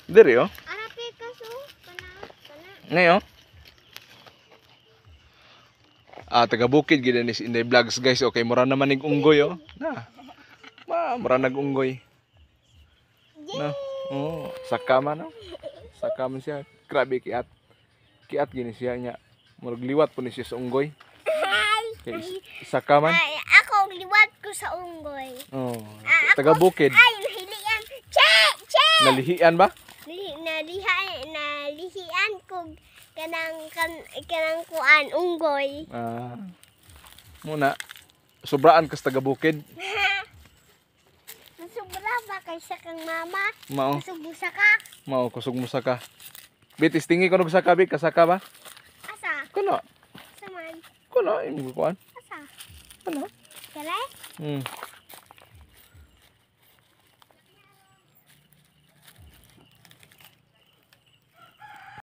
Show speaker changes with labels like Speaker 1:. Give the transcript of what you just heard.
Speaker 1: Diri oh.
Speaker 2: Ara pikas oh. Kana kana.
Speaker 1: Ngayon. Ah, taga bukid gid ni si Inday Vlogs, guys. Okay, mura naman nig unggoy oh. Na. Ma, mura nag unggoy. No. Oh, saka man no. Saka man siya. Grabe kiat. Kiat gini siya nya. Murag liwat po ni siya sa unggoy. Kay saka man.
Speaker 2: Ay, ako liwat ko sa unggoy.
Speaker 1: Oh,
Speaker 2: Ah,
Speaker 1: taga bukid.
Speaker 2: Ay, nahilian. Che! Che!
Speaker 1: Nalihian ba?
Speaker 2: Nalihian ko kanang kuan unggoy.
Speaker 1: Ah. Muna sobraan kas taga bukid.
Speaker 2: Masubra ba kaysa kang mama?
Speaker 1: Mao,
Speaker 2: Masubusa ka?
Speaker 1: Mao kusog mo saka. Bitis tingi ko og saka bi, kasaka ba?
Speaker 2: Asa?
Speaker 1: Kuno.
Speaker 2: Asa man?
Speaker 1: Kuno imong kuan.
Speaker 2: Asa?
Speaker 1: Kuno.
Speaker 2: Kare?